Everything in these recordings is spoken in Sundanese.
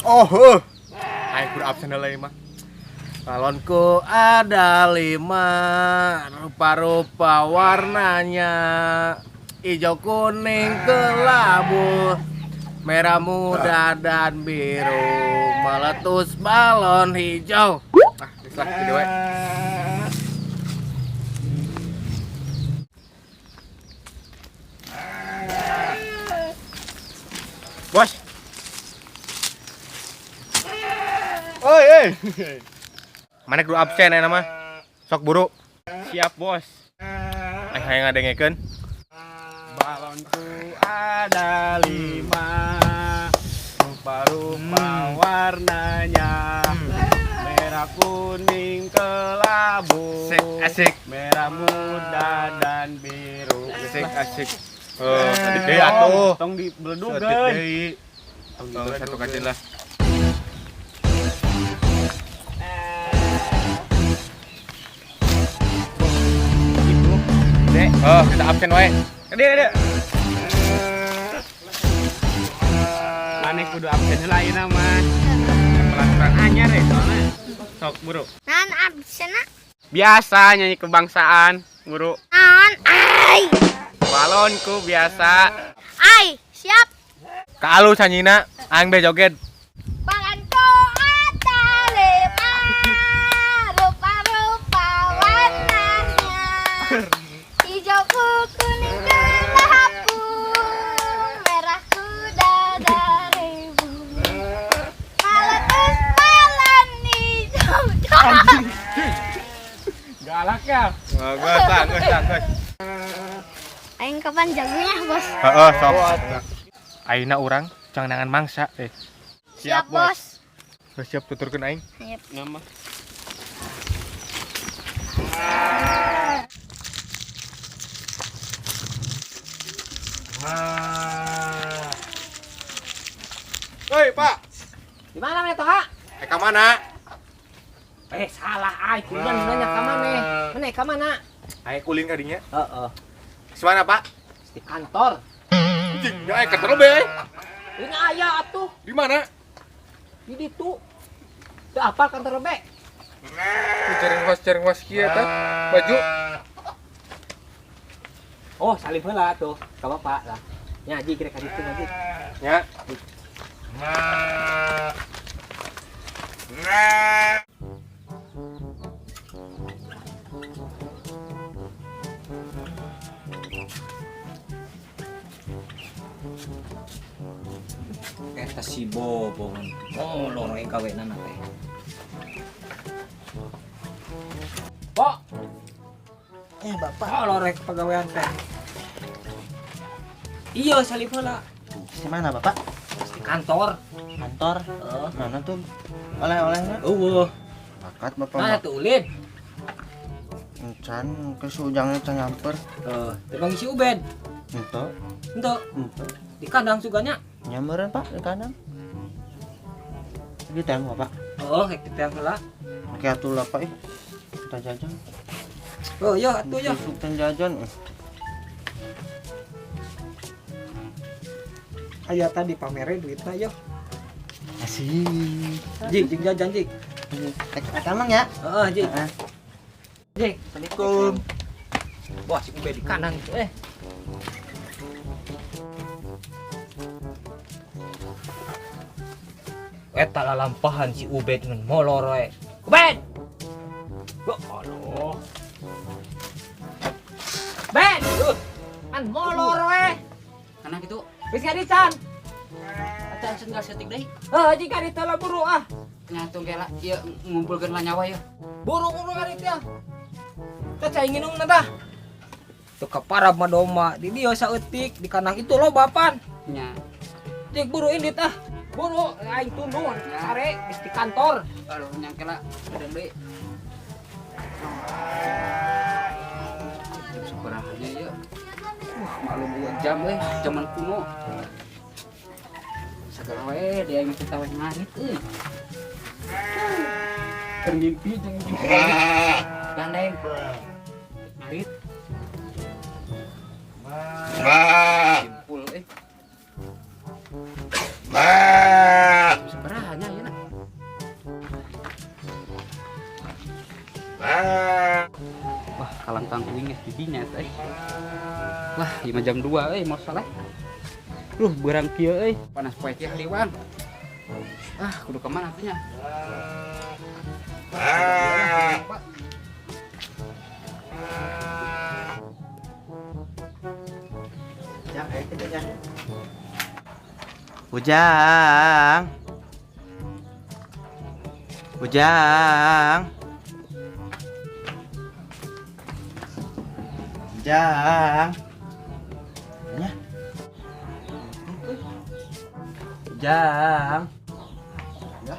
Oh, heuh. Aing kudu absen heula ieu mah. Balonku ada 5, rupa-rupa warnanya. Hijau, kuning, kelabu, merah muda dan biru. Meletus balon hijau. Ah, geus lah kieu we. Bos. Oi, oi. Mana kudu absen aya mah? Sok buru. Siap, Bos. Aing hayang ngadengekeun. Balonku ada 5, rupa-rupa warnanya. Merah, kuning, kelabu. Asik, asik. Merah muda dan biru. Asik, asik. Oh, tadi deui atuh. Tong dibeledugeun. Saeutik deui. Oh, satu kacil lah. Dek. Oh, kita absen wae. Dek, dek. Maneh kudu absen heula ayeuna mah. Peraturan anyar ya soalnya. Sok buru. Naon absenna? Biasa nyanyi kebangsaan, buru. Naon? Ai. Balonku biasa. Ai, siap. Ka alus anyina, aing be joget. Balonku ada 5, rupa-rupa warnanya. Hijau, kuning, kelabu, merah kuda dan ribu. Meletus balon hijau. Galak ya. Oh, geus lah, geus lah, geus. Aing kapan jagonya, Bos? Heeh, sok. Ayeuna urang cangnangan mangsa eh. Siap, Bos. Geus siap tuturkeun aing. Siap. Nama. Hei, Pak. Di mana mana Toha? Eh, ka mana? Salah ai, kuliah nanya ka mana? Mana ka mana? Aing kulin ka dinya. Heeh. Di mana, Pak? Di kantor. Anjing, ya aing kantor be. Ini aya atuh. Di mana? Di ditu. Teu apal kantor be? Cering was kieu eta. Baju. Oh, salim heula atuh ka bapak lah. Nya haji kira ka ditu haji. Nya. Eta si Bobon. Oh, loro yang gawe nana teh. Bo. Bapak. Oh, loro yang pegawaian teh. Iya, salib heula. Di mana, Bapak? Di kantor. Kantor? Heeh. Mana tuh? Oleh-olehnya? Eueuh. Bakat Bapak. Mana tuh ulin? Encan ke si Ujangnya can nyamper. Heeh, teu si Ubed. Henteu. Henteu. Henteu. Di kandang suganya. Nyamperan, Pak, di kandang. Di teang, Bapak. Oh, rek di teang heula. Oke atuh lah, Pak. Ih. Kita jajan. Oh, iya atuh ya. Kita jajan. Aya tadi pamere duitna yo. Asik. Jik, jeung jajan, Jik. Tek emang ya? Heeh, Jik. Heeh. Jik, Assalamualaikum. Wah, si Ubed di kandang itu eh. Eta lalampahan si Ubed ngan molor we. Ubed! Ya Allah. Ben! Kan molor we. Karena gitu. Wis ngadican. Acan sendal setik deui. Heuh, jika ditu lah buru ah. Nyatung gela ieu ngumpulkeun lah nyawa ieu. Buru-buru kali teh. Teh cai nginum tah. Tuh kaparab mah doma di dieu saeutik di kandang itu lo bapan. Nya. Cik buru indit ah. Buru aing tunduh sare geus di kantor. Aduh nyangkela badan deui. Jam sabarahanya ieu. Wah, malum ieu jam euy, zaman kuno. Sagala we dia yang kita we ngarit euy. Keur mimpi jeung mimpi. Gandeng. Ngarit. Simpul euy. Jam sabarahanya Wah, kalangkang uing geus di dinya teh. Wah, 5 jam 2 euy, mau salah. Duh, beurang kieu euy, panas poe kieu haliwang. Ah, kudu ka mana atuh nya? Pak. Jang, ayo kita jang. Ujang. Ujang. Ujang. Ya. Ujang. Ya.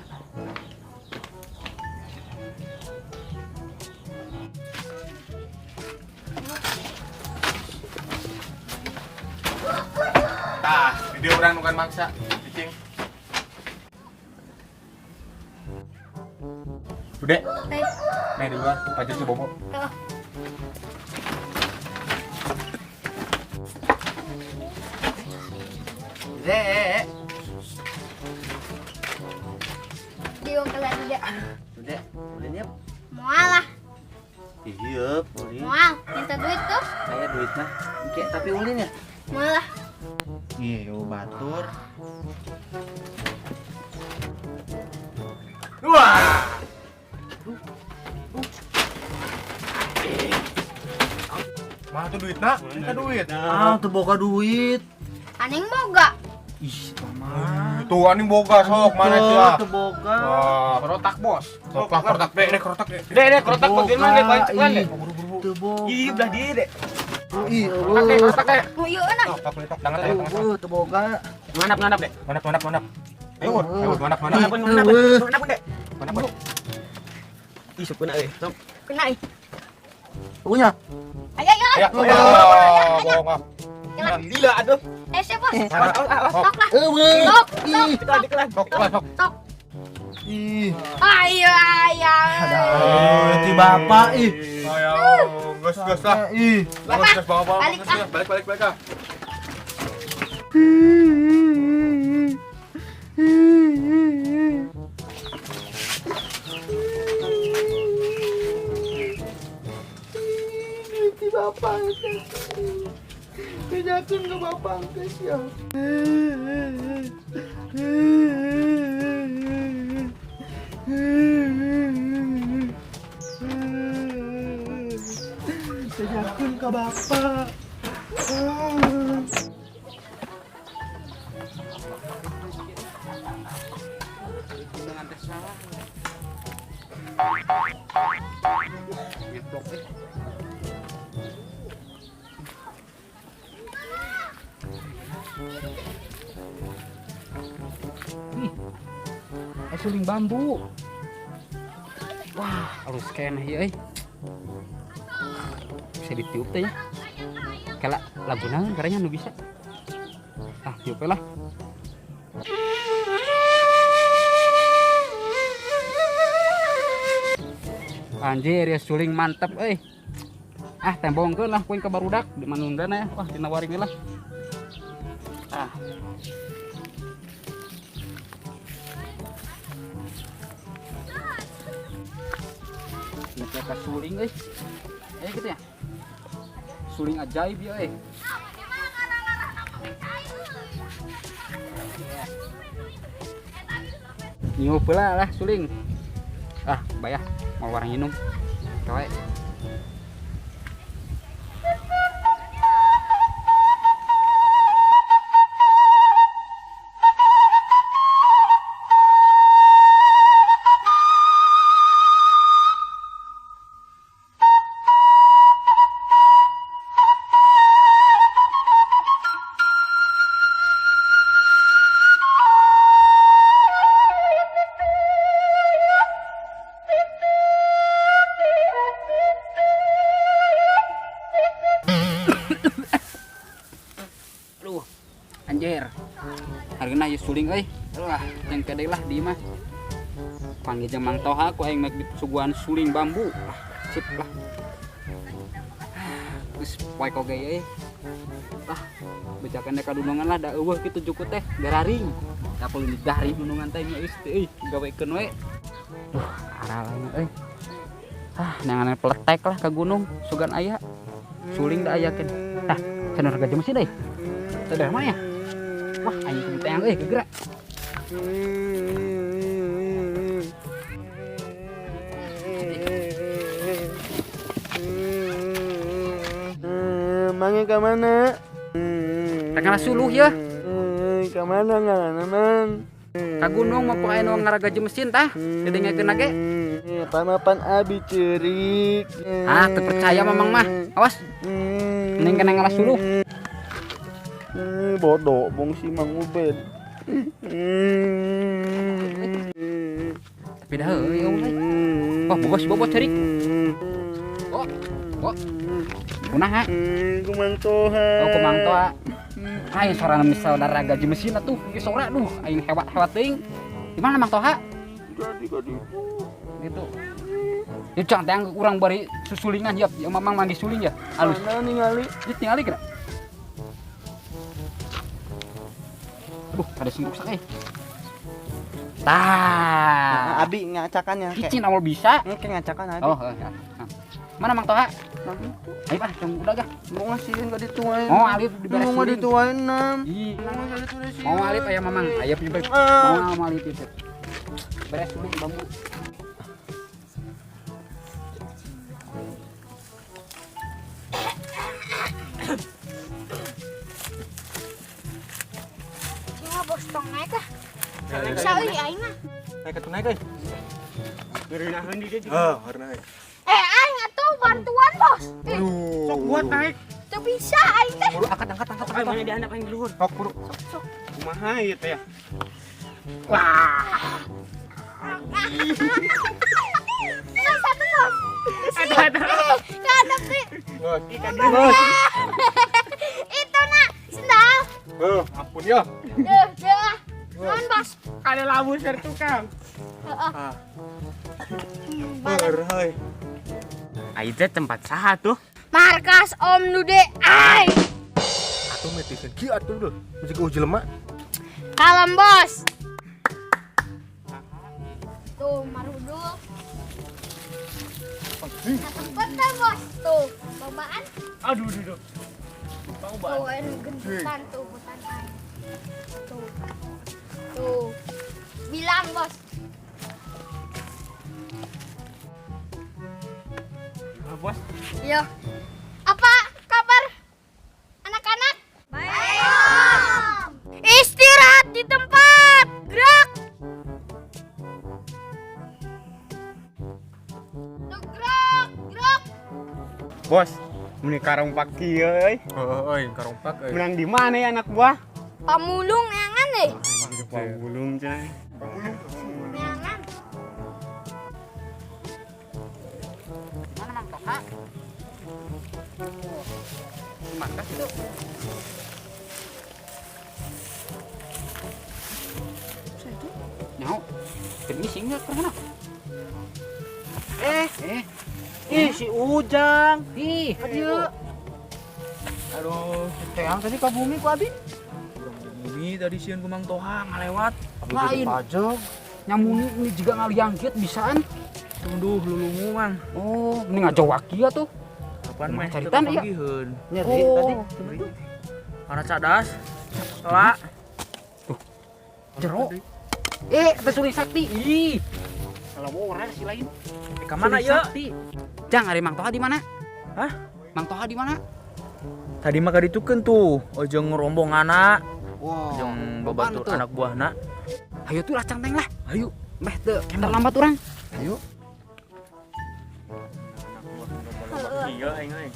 Tah, di dia orang nukan maksa, cicing. Udah. Nih di luar, pacar si Bobo. Tuh. Dek. Di kelar tidak. Udah, udah nih. Moal lah. Iya, ulin. Moal, minta duit tuh. Saya duit mah. Oke, tapi ulin ya? Moal lah. Iya, batur. Wah. Mana tuh duit nak? Minta duit. Ah, tuh boga duit. Aneng boga. Ih, mama. Tuh aneng boga sok, mana sih ah? Tuh boga. Kerotak bos. Sok lah kerotak deh, deh kerotak deh. Deh, deh kerotak bagian mana deh, paling cepat deh. Tuh boga. Ih, belah dia deh. Ih, kerotak deh, kerotak deh. Iya, enak. Tok, tok, tangan tangan. Tuh boga. Nganap, nganap deh. Nganap, nganap, nganap. Ayo, ayo, nganap, nganap. Nganap, nganap, nganap deh. Nganap. Ih, sok kena euy. Sok. Kena euy. Punya. Ayo, ayo. Ayo, bohong. Gila aduh. Eh, siapa? Sok lah. Sok, sok, sok, sok. Sok. Ih. Ayo, ayo. Aduh, ti bapak ih. Ayo, gas gas lah. Ih. Gas gas bawa bawa. Balik balik balik ah. Ti bapak. Kejakin ke bapak guys ya. Kejakin ke bapak. Suling bambu. Wah, halus keneh ieu euy. Bisa ditiup teh ya. Kala laguna karenya nu bisa. Ah, tiup lah. Anjir, ya suling mantep euy. Ah, tembongkeun lah kuing ka barudak di manundana ya. Wah, dina waring lah. Ah. Mereka suling euy. Gitu ya. Suling ajaib ya euy. Niup heula lah suling. Ah, bayah mau warang minum. Kawe. Anjir. Hargana ieu suling euy. Lah, yang kade lah di mah. Panggil jeung Mang Toha ku aing mek disuguhan suling bambu. Ah, sip lah. Geus poe koge euy. Ah, bejakan ka dunungan lah da eueuh kitu jukut teh gararing. Da perlu didahri dunungan teh nya geus teh euy, gawekeun we. Duh, aralana euy. Ah, neangan peletek lah ke gunung, sugan aya. Suling da aya keun. Tah, cenah gajah mesin deui. Teh dari mana ya? Wah, aing kudu teang euy gegerak. Mange ka mana? Rek suluh ya. Ka mana ngaranna mang? Ka gunung mah poe anu ngaragaji mesin tah. Didengekeun ge. Pamapan abi ceurik. Ah, teu percaya mamang mah. Awas. Mending kena ngalah suluh. Bodoh bong si Mang Ubed. Tapi dah euy euy. Wah, bobos bobos ceurik. Oh. Oh. Kunaha? Kumang Toha. Oh, kumang Toha. Aing sorana saudara gaji mesin atuh, ieu sora duh, aing hewat-hewat teuing. Di mana Mang Toha? Jadi ka ditu. Gitu. Ieu cang teh urang bari susulingan ya, ya mamang manggih suling ya. Alus. Mana ningali? Ieu tingali kira. Aduh, ada sing rusak euy. Tah. Abi ngacakannya kayak. Kicin awal bisa. Engke ngacakan abi. Oh, heeh. Mana Mang Toha? Ayo ah, tunggu udah gah. Mau ngasihin gak dituain. Mau alif diberes. Mau dituain nam. Mau alif aya mamang, aya pipe. Mau alif pipe. Beres dulu bambu. Ya bos tong naik ah. Bisa euy aing mah. Naik atuh naik euy. Ngeureunahkeun di dieu. Heuh, naik. Aing atuh bantuan bos. Sok buat naik. Teu bisa aing teh. Buru angkat angkat angkat. Ayo mana dihandap aing di luhur. Sok buru. Sok sok. Kumaha ieu teh ya? Wah. Nah, satu bos. Ada ada. Kadap sih. Bos. Bos. Itu nak sendal. Heuh, ampun ya. Duh, duh. Nuhun bos. Ada labu ser tukang. Heeh. Ah. Heuh. Aing teh tempat saha tuh? Markas Om Dude aing. Atuh metikeun kieu atuh deuh. Mesti ku jelema. Kalem bos. Tuh marudul. Tempat teh bos tuh. Bobaan. Aduh aduh aduh. Tuh anu gendutan tuh hutan aing. Tuh. Tuh. Bilang bos. Bos. Iya. Apa kabar anak-anak? Baik. Istirahat di tempat. Gerak. Tuh, gerak, gerak. Bos, meni karompak kieu euy. Heuh euy, karompak euy. Menang di mana ya anak buah? Pamulung neangan deh. Pamulung cenah. Neangan. Mana Mang Toha? Markas itu. Nyaho. Pergi singa kemana? Ih si Ujang. Ih, Adieu. Aduh, teang tadi ka bumi ku abi. Bumi tadi sieun ku Mang Toha ngalewat. Lain. Pajak. Nyamuni ini juga ngaliangkit bisaan. Tunduh lulungu mang. Oh, ini ngajawak kieu tuh. Kapan meh Caritan iya. Nyeri Oh. tadi. Karena cadas. Telak. Tuh. Jero. Teh Suling Sakti. Ih. Kalau orang si lain. Ka mana Suling ya? Sakti. Jang, ari Mang Toha di mana? Hah? Mang Toha di mana? Tadi mah kaditukeun tuh, ojong rombonganna, Wow. jeung babatur anak buahna. Ayo tuh lah cangteng lah. Ayo. Meh teu terlambat urang. Ayo. Iya aing euy.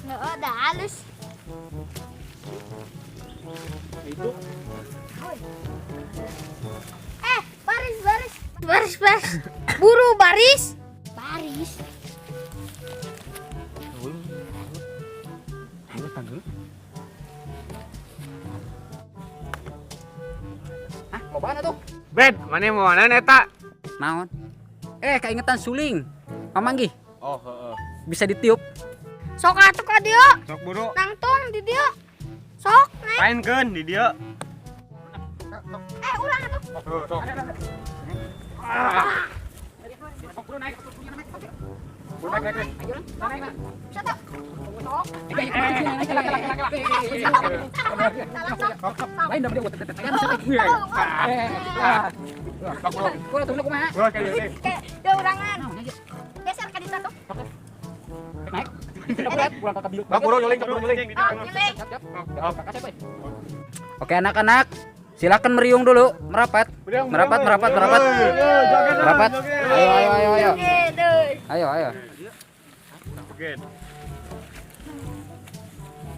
Heeh, dah halus. Itu Baris, baris. Baris, baris. Buru baris. Baris. Ayo panggil. Hah, lobaan atuh? Bed, mana mau mana eta? Naon? Kaingetan suling. Mamanggih. Oh, heeh. Bisa ditiup. Sok atuh ka dieu. Sok buru. Nangtung di dieu. Sok naik. Paenkeun di dieu. Urang atuh. Sok. Sok buru naik, sok buru naik. Naik. Ayo, naik. Satu. Lain dah dia. Ya urangan. Geser ka ditu tuh. Naik. Oke anak-anak, silakan meriung dulu, merapat. Merapat. Merapat. Ayo. Ayo.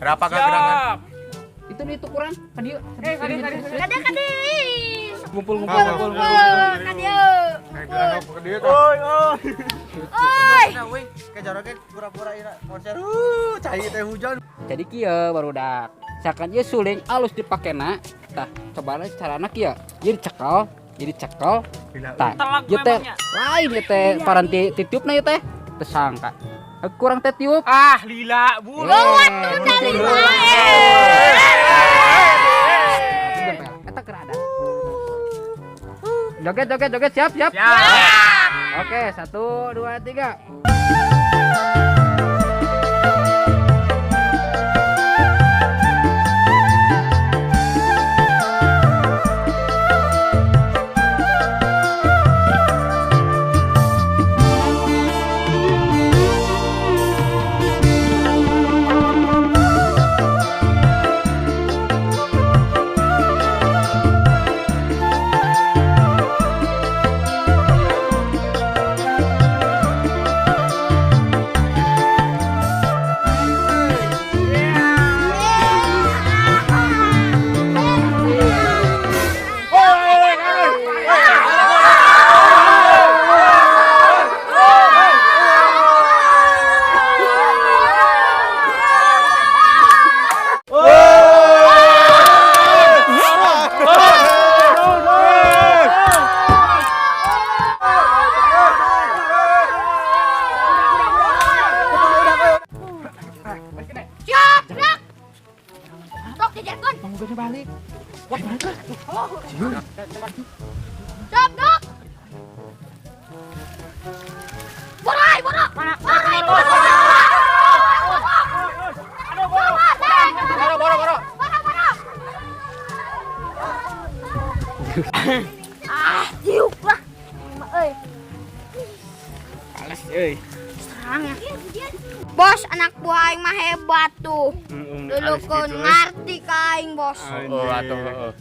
Berapa gerangan? Itu nih tukuran, ka dieu. Kade. Ngumpul. Ka dieu. Oi, oi. Oi. Kejaroke pura-pura ira konser. Cai teh hujan. Jadi kieu barudak. Sakan ieu suling alus dipakena. Tah, coba carana kieu. Ieu dicekel, jadi cekel. Tah, ieu teh lain ieu teh paranti titiupna ieu teh. Teu sangka. Kurang teh tiup. Ah, lila bu. Waktu tadi Eta keur ada. Joget, siap. Siap. Oke, 1, 2, 3. Siap, gerak. Tok jajarkeun. Panggungnya balik. Wah, balik lah. Siap, dok. Borai, borok. Borai, borok. Borok. Borok. Ah, diuk lah. Euy. Males euy. Serang ya. Bos, anak buah aing mah hebat tuh. Dulu kun ngarti ka aing, bos. Oh, atuh heeh.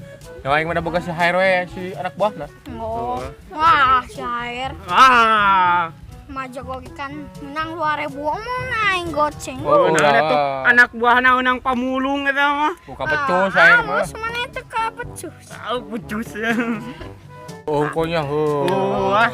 Yang aing mana boga si Hair we si anak buahna. Oh. Wah, si Hair. Ah. Mah jago kan menang 2000 omong aing goceng. Oh, nah tuh anak buahna unang pamulung eta mah. Buka becus Hair mah. Bos mana teu ka becus. Tahu becus ya. Oh, konya heuh. Wah.